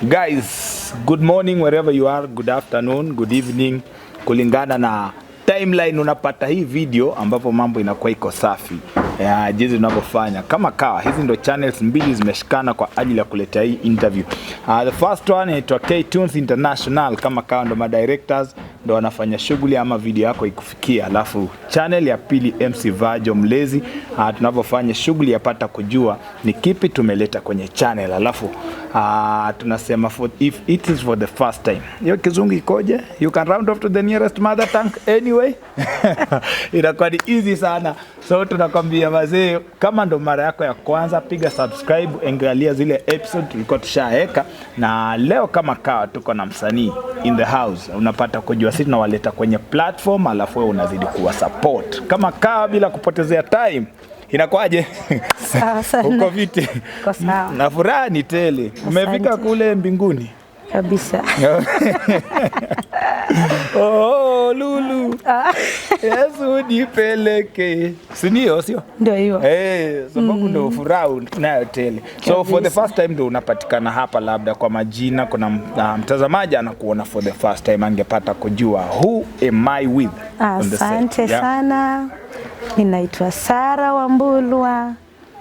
Guys, good morning wherever you are, good afternoon, good evening, kulingana na timeline unapata hii video ambapo mambo inakuwa iko safi ya jinsi tunavyofanya kama kawa. Hizi ndo channels mbili zimeshikana kwa ajili ya kuletea hii interview. The first one inaitwa K-Tunes International. Kama kawa ndo madirectors ndo wanafanya shughuli ama video yako ikufikia. Alafu channel ya pili, MC Vajo Mlezi, tunavyofanya shughuli yapata kujua ni kipi tumeleta kwenye channel. Alafu tunasema for, if it is for the first time, hiyo kizungu ikoje? You can round off to the nearest mother tongue anyway, inakuwa ni easy sana. So tunakwambia mazee, kama ndo mara yako ya kwanza, piga subscribe, angalia zile episode tulikuwa tushaeka. Na leo kama kawa tuko na msanii in the house, unapata kujua sisi tunawaleta kwenye platform, alafu wewe unazidi kuwa support kama kawa, bila kupotezea time. Inakuwaje? Sawa sana. Uko viti? Uko sawa. Na furaha ni tele. Umefika Asante. Kule mbinguni? Kabisa. Oh, Lulu. Yesu nipeleke. Si ndio, sio? Ndio hiyo. Eh, sababu ndo furaha unayo tele. So for the Kabisa. first time ndo unapatikana hapa, labda kwa majina, kuna mtazamaji anakuona for the first time, angepata kujua who am I with on the set. Asante Yeah. sana. Ninaitwa Sara Wambulwa,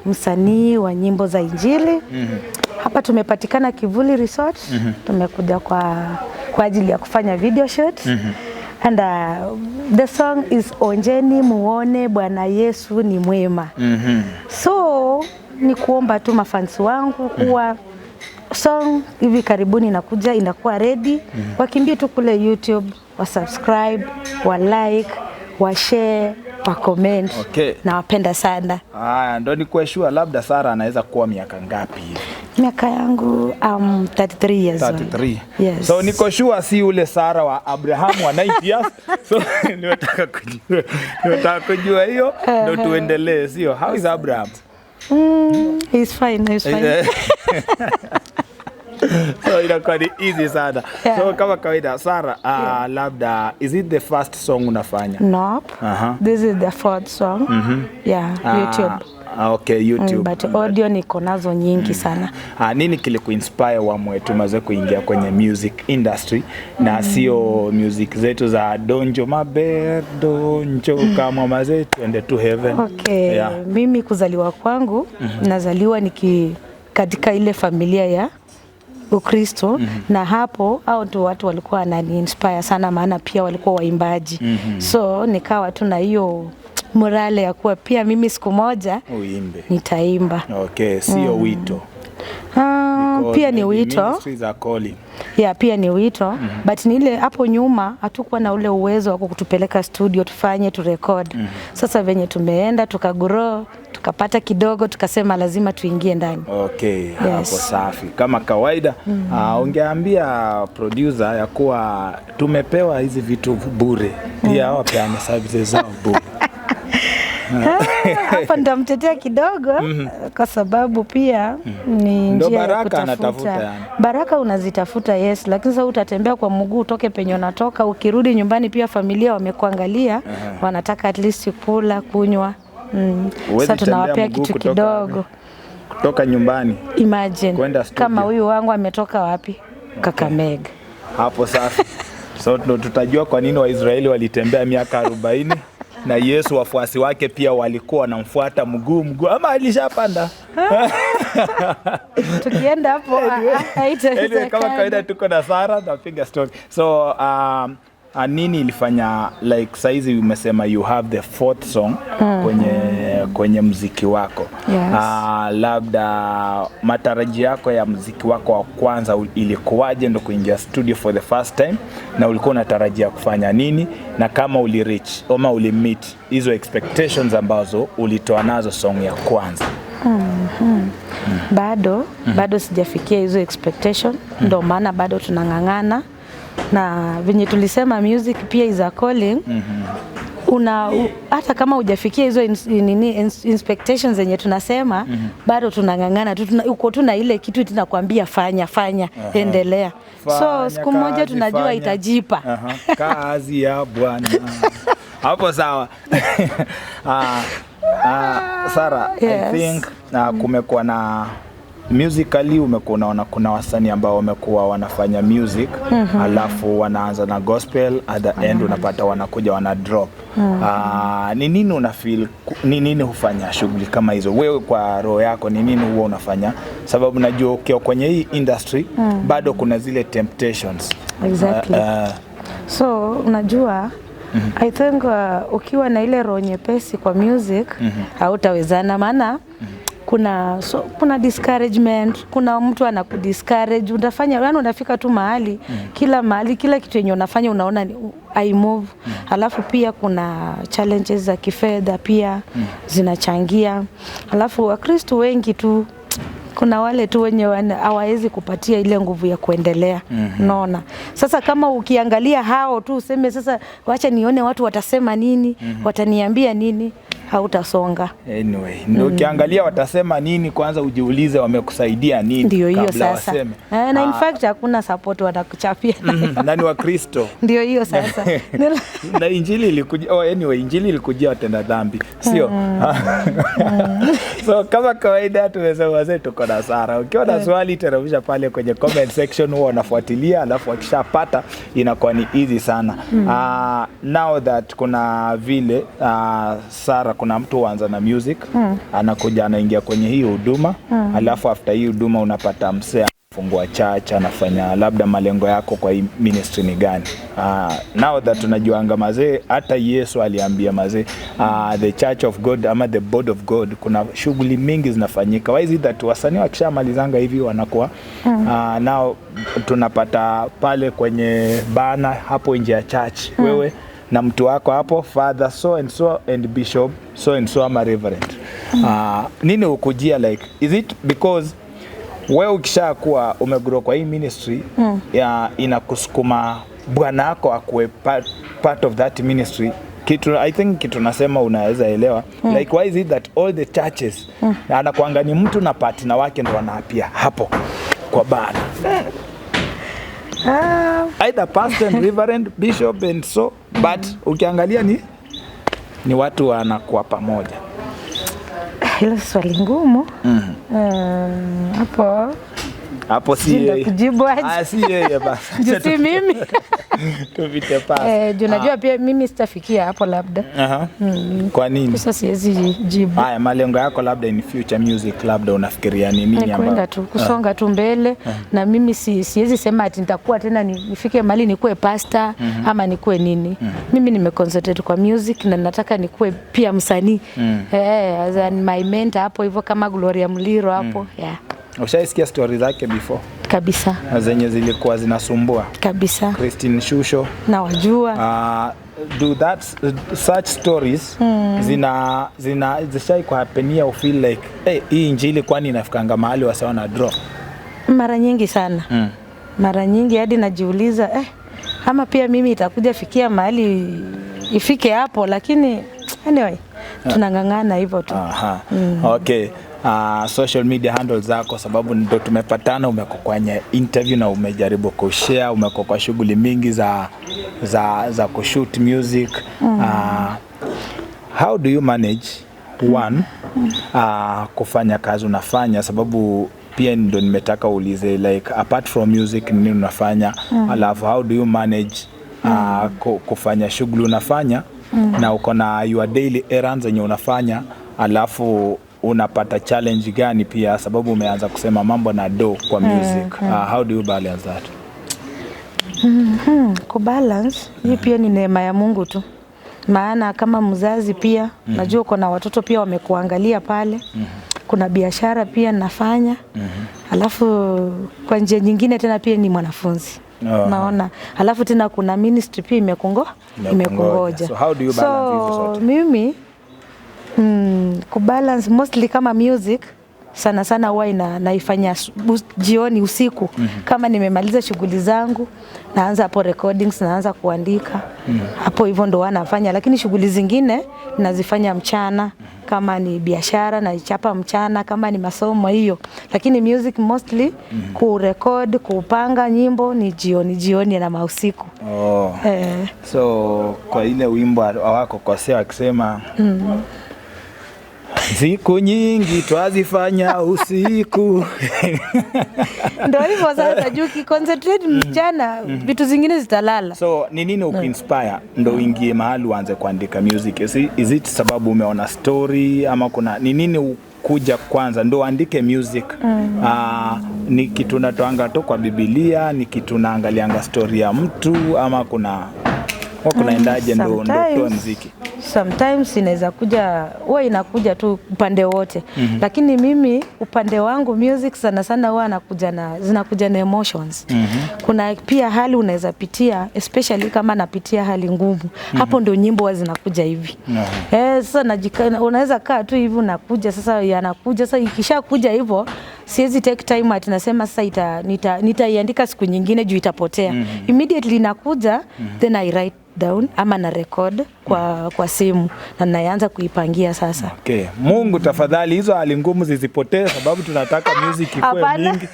msanii wa nyimbo za Injili. Hapa tumepatikana Kivuli Resort. Tumekuja kwa ajili ya kufanya video shoot. And the song is "Onjeni Muone Bwana Yesu ni Mwema". So ni kuomba tu mafans wangu kuwa song hivi karibuni inakuja, inakuwa ready. Wakimbie tu kule YouTube, wa subscribe, wa like, wa share, wa comment. Nawapenda sana. Haya, ndo nikuwe sure, labda Sara anaweza kuwa miaka ngapi hivi? Miaka yangu, 33 years old. 33. Yes. So niko sure si ule Sara wa Abrahamu wa 90 years. So nimetaka kujua hiyo ndo tuendelee, sio? How is Abraham? He's fine, he's fine. So inakuwa ni easy sana. Yeah. So kama kawaida Sara, labda is it the first song unafanya? Nope. This is the fourth song. Yeah, YouTube. Ah, okay, YouTube. But audio niko nazo nyingi sana. Nini kilikuinspire uamue tumaze kuingia kwenye music industry na sio music zetu za donjo maber donjo kama mazee tuende to heaven? Okay. Yeah. Mimi kuzaliwa kwangu, nazaliwa niki katika ile familia ya Ukristo, na hapo au ndio watu walikuwa wanani inspire sana, maana pia walikuwa waimbaji. So nikawa tu na hiyo morale ya kuwa pia mimi siku moja Uimbe. Nitaimba. Okay, sio wito. Ah, Because pia ni maybe wito. ministries are calling. Yeah, pia ni wito, but ni ile hapo nyuma hatukuwa na ule uwezo wa kutupeleka studio tufanye turecord. Sasa venye tumeenda tukagrow, tukapata kidogo, tukasema lazima tuingie ndani. Okay, hapo safi. Kama kawaida, ungeambia producer ya kuwa tumepewa hizi vitu bure, pia wapeane services zao bure. Ah, hapa nitamtetea kidogo kwa sababu pia ni Ndo njia ya baraka kutafuta. anatafuta yani. Baraka unazitafuta, yes, lakini sasa utatembea kwa mguu utoke penye unatoka, ukirudi nyumbani pia familia wamekuangalia, wanataka at least kula, kunywa. Huwezi Sasa tembea tunawapea mguu kitu kidogo. Kutoka nyumbani Imagine kwenda studio. kama huyu wangu ametoka wapi? Kakamega. Hapo safi. So ndo tutajua kwa nini Waisraeli walitembea miaka 40 na Yesu wafuasi wake pia walikuwa wanamfuata mguu mguu, ama alishapanda? Tukienda hapo Anyway, kama haitawezekana. kawaida tuko na Sara, napiga story. So nini ilifanya, like saizi umesema you have the fourth song kwenye mziki wako? Yes. Labda matarajio yako ya mziki wako wa kwanza ilikuwaje ndo kuingia studio for the first time, na ulikuwa unatarajia kufanya nini, na kama uli reach ama uli meet hizo expectations ambazo ulitoa nazo song ya kwanza? Bado sijafikia hizo expectation, ndo maana bado tunang'ang'ana, na venye tulisema music pia is a calling. Hata kama hujafikia hizo nini expectations zenye tunasema, bado tunang'ang'ana tu, uko tu na ile kitu tunakwambia fanya, fanya, endelea. Fanya So siku moja kazi, tunajua fanya. itajipa. Aha, kazi ya Bwana hapo sawa. Sara, Yes. I think kumekuwa na Musically umekuwa unaona kuna wasanii ambao wamekuwa wanafanya music, alafu wanaanza na gospel, at the end unapata wanakuja wana drop. Ni nini una feel, ni nini hufanya shughuli kama hizo? Wewe kwa roho yako ni nini huwa unafanya? Sababu najua ukiwa kwenye hii industry bado kuna zile temptations. Exactly. So unajua, I think ukiwa na ile roho nyepesi kwa music hautawezana, maana kuna discouragement, kuna mtu anakudiscourage, unafanya, yani unafika tu mahali, kila mahali, kila kitu yenye unafanya unaona I move. Alafu pia kuna challenges za kifedha pia zinachangia. Alafu Wakristo wengi tu, kuna wale tu wenye hawawezi kupatia ile nguvu ya kuendelea. Unaona, sasa kama ukiangalia hao tu useme sasa wacha nione watu watasema nini, wataniambia nini, hautasonga. Anyway, ndio ukiangalia watasema nini, kwanza ujiulize wamekusaidia nini Ndio hiyo kabla sasa. waseme. Eh, na in fact hakuna support watakuchapia nayo. Na ni Wakristo. Ndio hiyo sasa. Na injili ilikuja, oh, anyway, injili ilikujia watenda dhambi, sio? So kama kawaida tumesema, wazee, tuko na Sara. Ukiwa na swali teremsha pale kwenye comment section, huwa wanafuatilia, alafu wakishapata inakuwa ni easy sana. Now that kuna vile Sara, kuna mtu huanza na music, anakuja anaingia kwenye hii huduma, alafu after hii huduma unapata msee fungua church, anafanya, labda malengo yako kwa hii ministry ni gani? Now that tunajuanga mazee, hata Yesu aliambia mazee, the church of God ama the board of God, kuna shughuli mingi zinafanyika. Why is it that wasanii wakishamalizanga hivi wanakuwa now tunapata pale kwenye banner hapo nje ya church, wewe na mtu wako hapo, father so and so and bishop so and so ama reverend. Nini ukujia? Like, is it because wewe ukishakuwa umegrow kwa hii ministry ya inakusukuma bwana wako akuwe part of that ministry? Kitu I think kitu nasema unaweza elewa, like, why is it that all the churches anakuanga ni mtu na partner wake ndo wanaapia hapo kwa banner? Ah, Either pastor and reverend, bishop and so, but ukiangalia ni watu wanakuwa pamoja. Hilo swali ngumu. Hapo Hapo si sijui yeye. nitakujibu aje. Ah, si yeye basi. Juu si mimi. Tupite pasi. Eh, juu najua pia mimi sitafikia hapo labda. Aha. Kwa nini? Sasa siwezi jibu. Haya, malengo yako labda in future music, labda unafikiria ni nini Ni kwenda tu kusonga tu mbele, na mimi siwezi sema ati nitakuwa tena nifike mahali nikuwe pastor ama nikuwe nini. Mimi nimeconcentrate kwa music na nataka nikuwe pia msanii, eh, as in my mentor hapo hivyo kama Gloria Muliro hapo, yeah. Ushaisikia story zake before? Kabisa. Zenye zilikuwa zinasumbua Kabisa. Christine Shusho. Nawajua. Do that such stories zina zishai kuhappenia ufeel like, hey, hii injili kwani inafikanga mahali wasa wana draw? Mara nyingi sana. Mara nyingi hadi najiuliza, eh, ama pia mimi itakuja fikia mahali ifike hapo, lakini anyway tunang'ang'ana hivyo tu. Aha. Okay. Social media handles zako, sababu ndo tumepatana, umekuwa kwenye interview na umejaribu kushare, umekuwa kwa shughuli mingi za kushoot music. How do you manage one, kufanya kazi unafanya? Sababu pia ndo nimetaka uulize, like, apart from music ni nini unafanya? Alafu how do you manage kufanya shughuli unafanya na uko na your daily errands zenye unafanya? Alafu unapata challenge gani pia, sababu umeanza kusema mambo na do kwa music? How do you balance that? Kubalance hii pia ni neema ya Mungu tu, maana kama mzazi pia najua uko na watoto pia wamekuangalia pale. Kuna biashara pia nafanya, alafu kwa njia nyingine tena pia ni mwanafunzi. Naona, alafu tena kuna ministry pia Imekungoja. imekungoja. So how do you balance hizo So zote? mimi kubalance mostly kama music sana sana huwa naifanya jioni usiku. Kama nimemaliza shughuli zangu, naanza hapo recordings, naanza kuandika hapo hivyo ndo huwa nafanya, lakini shughuli zingine nazifanya mchana. Kama ni biashara naichapa mchana, kama ni masomo hiyo, lakini music mostly kurecord, kupanga nyimbo ni jioni jioni na mausiku. Oh. Eh. So kwa ile wimbo hawakukosea wakisema Siku nyingi twazifanya usiku. Ndio hivyo sasa, juu ukiconcentrate mchana vitu zingine zitalala. So ni nini ukuinspire ndo uingie mahali uanze kuandika music? Is it sababu umeona story ama kuna ni nini kuja kwanza ndo uandike music? Ni kitu natoanga tu kwa Biblia, ni kitu naangalianga story ya mtu, ama kuna huwa kunaendaje ndo utoe mziki? Sometimes inaweza kuja, huwa inakuja tu upande wote. Lakini mimi upande wangu music sana sana huwa anakuja na zinakuja na emotions. Kuna pia hali unaweza pitia, especially kama napitia hali ngumu. Hapo ndio nyimbo huwa zinakuja hivi. Eh, sasa unaweza kaa tu hivi, unakuja sasa, yanakuja sasa. Ikishakuja hivyo siwezi take time ati nasema sasa nitaiandika siku nyingine juu itapotea. Immediately inakuja, then I write down ama na record kwa simu na naanza kuipangia sasa. Okay. Mungu tafadhali hizo hali ngumu zisipotee sababu tunataka music ikuwe Hapana. mingi.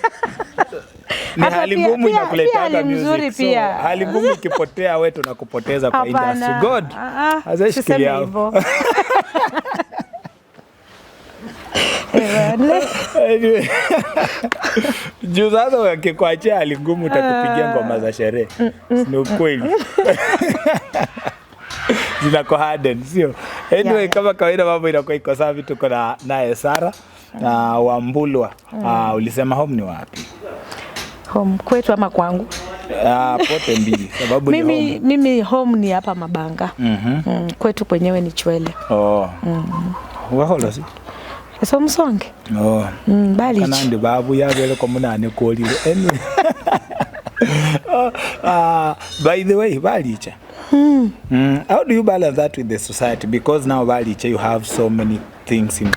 Ni Hata hali ngumu pia inakuletanga hali mzuri music. pia. So, hali ngumu ikipotea we tunakupoteza kwa Hapana. industry. God. Ah, ah, Aza siseme shikilia hapo. hivyo. Eh, bwana. Anyway. Juu sasa wakikuachia hali ngumu utatupigia ngoma za sherehe. Ni ukweli. Zinako harden, sio? Anyway, Yeah, yeah. kama kawaida mambo inakuwa iko safi, tuko na naye Sara na Wambulwa. Ulisema home ni wapi? Home kwetu ama kwangu? Pote mbili sababu ni Mimi, home. mimi home ni hapa Mabanga. Kwetu kwenyewe ni Chwele. Oh. Wahola si? So msonge. Oh. Bali. Kanandi babu yabele ko munane kolile. Anyway. By the way, Balicha. How do you balance that with the society? Because now Balicha, you have so many things in.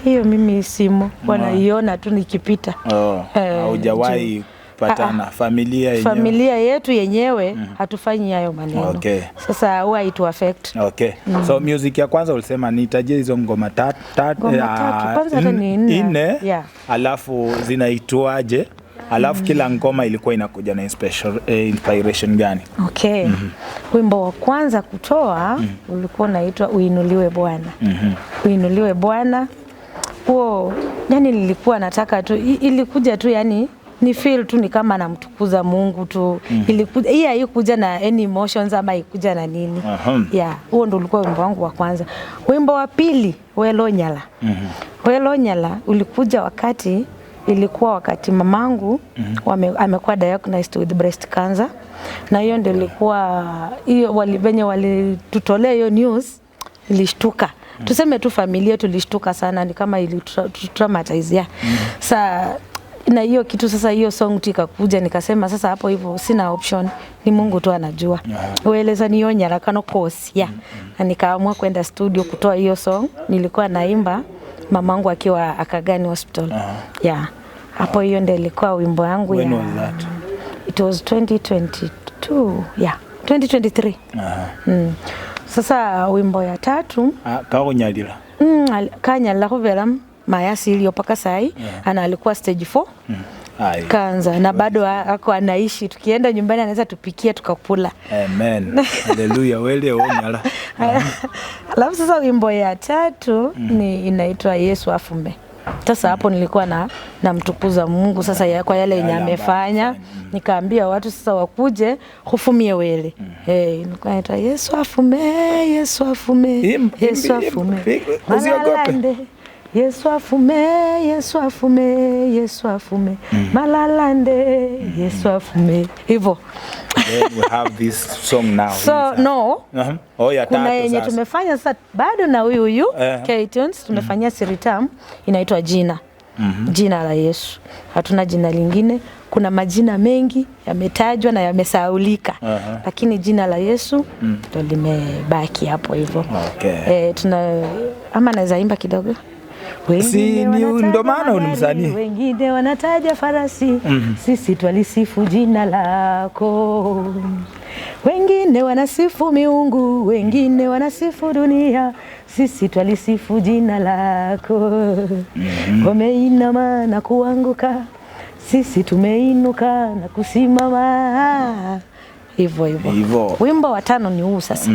Hiyo mimi simo, wanaiona tu nikipita. Oh, Eh, haujawahi patana familia yenyewe. Familia yetu yenyewe hatufanyi hayo maneno. Sasa huwa itu affect. Okay. So music ya kwanza ulisema nitajie hizo ngoma tatu tatu Ngoma tatu. Kwanza hata ni nne. nne. Yeah. Alafu zinaitwaje? Alafu kila ngoma ilikuwa inakuja na inspiration gani? Okay. Wimbo wa kwanza kutoa ulikuwa unaitwa Uinuliwe Bwana. Uinuliwe Bwana. Huo yani nilikuwa nataka tu ilikuja tu, yani ni feel tu ni kama namtukuza Mungu tu. Ilikuja hii, haikuja na any emotions ama haikuja na nini. Yeah, huo ndo ulikuwa wimbo wangu wa kwanza. Wimbo wa pili, Welonyala. Welonyala ulikuja wakati ilikuwa wakati mamangu amekuwa diagnosed with breast cancer, na hiyo ndio ilikuwa hiyo venye walitutolea hiyo news ilishtuka. Tuseme tu familia tulishtuka sana, ni kama ili traumatize, yeah. Sa na hiyo kitu sasa, hiyo song tu ikakuja, nikasema sasa hapo hivyo sina option, ni Mungu tu anajua. Ueleza nionyala kano kosi, yeah. Na nikaamua kwenda studio kutoa hiyo song, nilikuwa naimba mamangu akiwa Akagani Hospital. Yeah. Hapo hiyo ndio ilikuwa wimbo yangu When ya was that? It was 2022. Yeah, 2023. Sasa wimbo ya tatu Ah, kakunyalila. Kanyala khuvera mayasi iliyo paka sai ana alikuwa stage 4 Ai. kanza na bado ako anaishi. Tukienda nyumbani anaweza tupikia tukakula. Amen. Hallelujah. Wele onyala. Alafu sasa wimbo ya tatu ni inaitwa Yesu Afume. Sasa hapo nilikuwa na namtukuza Mungu sasa kwa yale yenye Yale ambayo amefanya, amefanya. nikaambia watu sasa wakuje hufumie wele. Eh, ilikuwa inaitwa Yesu afume, Yesu afume, Yesu afume. Usiogope. Malalande. Yesu afume, Yesu afume, Yesu afume. Malalande, Yesu afume. Hivyo. Then we have this song now. So no, Oh, ya kuna tatu yenye sasa. tumefanya sasa bado na huyu huyu K-Tunes tumefanyia Siritam, inaitwa Jina. Jina la Yesu. Hatuna jina lingine. Kuna majina mengi yametajwa na yamesahaulika. Lakini jina la Yesu ndo limebaki hapo hivyo. Eh, tuna ama naweza imba kidogo? Wengine Si, wanataja ndo maana ni magari, msanii. Wengine wanataja farasi, sisi twalisifu jina lako. Wengine wanasifu miungu, wengine wanasifu dunia, sisi twalisifu jina lako. Wameinama na kuanguka, sisi tumeinuka na kusimama. Hivyo hivyo. Hivyo. Wimbo wa tano ni huu sasa.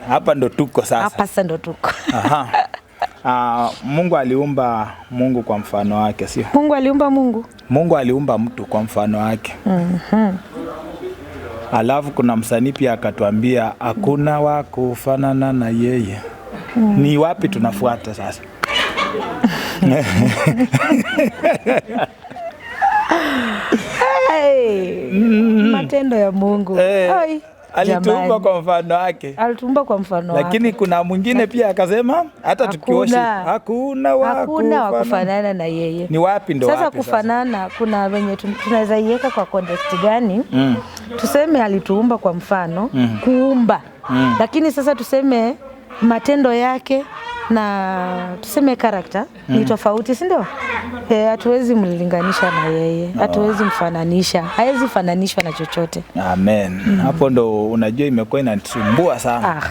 Hapa ndo tuko sasa. Hapa sasa ndo tuko. Aha. Mungu aliumba Mungu kwa mfano wake, sio? Mungu aliumba Mungu. Mungu aliumba mtu kwa mfano wake. Alafu kuna msanii pia akatuambia hakuna wa kufanana na yeye. Ni wapi tunafuata sasa? Hey, matendo ya Mungu. Oi, Alituumba jamani. kwa mfano wake. Alituumba kwa mfano wake. Lakini kuna mwingine pia akasema hata tukioshi hakuna wa Hakuna wa kufanana. kufanana na yeye. Ni wapi ndo Sasa wapi kufanana, kuna wenye tunaweza iweka kwa context gani? Tuseme alituumba kwa mfano, kuumba. Lakini sasa tuseme matendo yake na tuseme character ni tofauti, si ndio? Hatuwezi mlinganisha na yeye, hatuwezi mfananisha, hawezi fananishwa na chochote. Amen. Hapo ndo unajua imekuwa inatusumbua sana.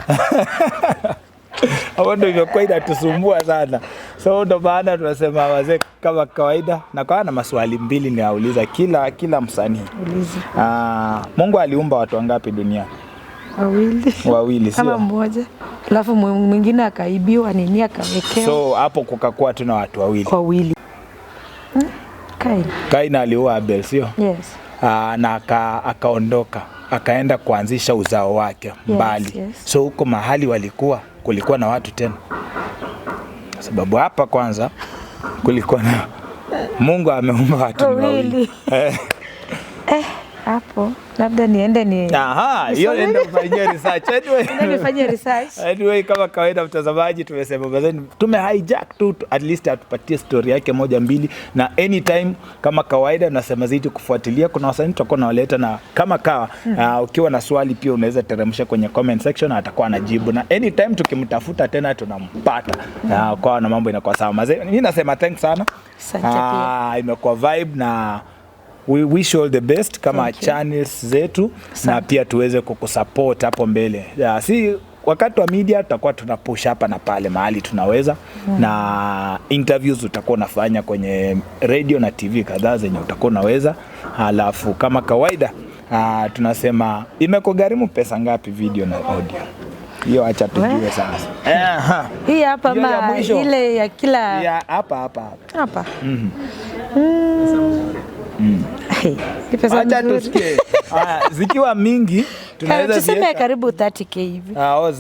Hapo ndo imekuwa inatusumbua sana. So ndo maana tunasema wazee, kama kawaida, na kwa na maswali mbili ninauliza kila msanii. Uliza. Mungu aliumba watu wangapi duniani? Wawili. Wawili, Kama sio? mmoja. Alafu mwingine akaibiwa nini akawekewa. So hapo kukakuwa tuna watu wawili. Wawili. Kain. Kain aliua Abel, sio? Yes. Na akaondoka akaenda kuanzisha uzao wake mbali. Yes. So huko mahali walikuwa kulikuwa na watu tena, kwa sababu hapa kwanza kulikuwa na Mungu ameumba watu ni wawili. Wawili. Hapo labda niende ni Aha, hiyo ndio ufanyie research. Anyway. Niende nifanye research. Anyway, kama kawaida mtazamaji, tumesema bazeni tume hijack tu at least atupatie story yake moja mbili, na anytime kama kawaida nasema zidi kufuatilia, kuna wasanii tutakuwa nawaleta, na kama kawa ukiwa na swali pia unaweza teremsha kwenye comment section na atakuwa anajibu, na anytime tukimtafuta tena tunampata kwa na mambo inakuwa sawa. Mazee, mimi nasema thanks sana. Asante pia. Imekuwa vibe na we wish you all the best kama Thank you. channels zetu na pia tuweze kukusupport hapo mbele. Ya, si wakati wa media tutakuwa tunapush hapa na pale mahali tunaweza na interviews utakuwa unafanya kwenye radio na TV kadhaa zenye utakuwa unaweza. Alafu kama kawaida tunasema imekugharimu pesa ngapi video na audio? Hiyo acha tujue sasa. Aha. Hii hapa Hiyo ya ma mwisho. ile ya kila Ya hapa hapa hapa. hapa. Hey, ni pesa Acha nzuri. tusikie. Zikiwa mingi tunaweza Tuseme ziweka. karibu 30K hivi.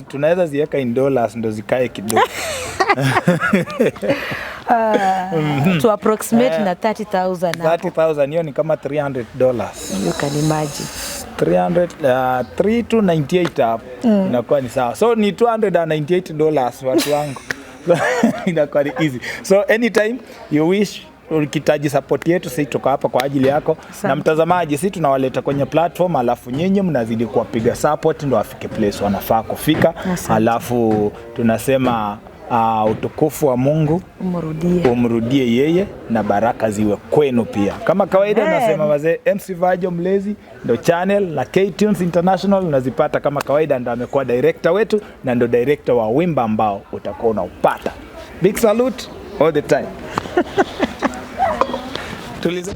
Tunaweza ziweka in dollars ndo zikae kidogo. To approximate na 30,000 hapo. 30,000 hiyo ni kama $300. You can imagine. 300 3298 hapo inakuwa ni sawa. So ni $298 watu wangu. Inakuwa ni easy. So anytime you wish ukihitaji support yetu, sisi tuko hapa kwa ajili yako. Asante. Na mtazamaji, sisi tunawaleta kwenye platform, alafu nyinyi mnazidi kuwapiga support ndo wafike place wanafaa kufika. Asante. Alafu tunasema utukufu wa Mungu Umrudie. umrudie yeye na baraka ziwe kwenu pia. Kama kawaida Amen. nasema wazee, MC Vajo Mlezi ndo channel na K-Tunes International unazipata kama kawaida, ndo amekuwa director wetu na ndo director wa wimba ambao utakuwa unaupata. Big salute all the time. Tulize.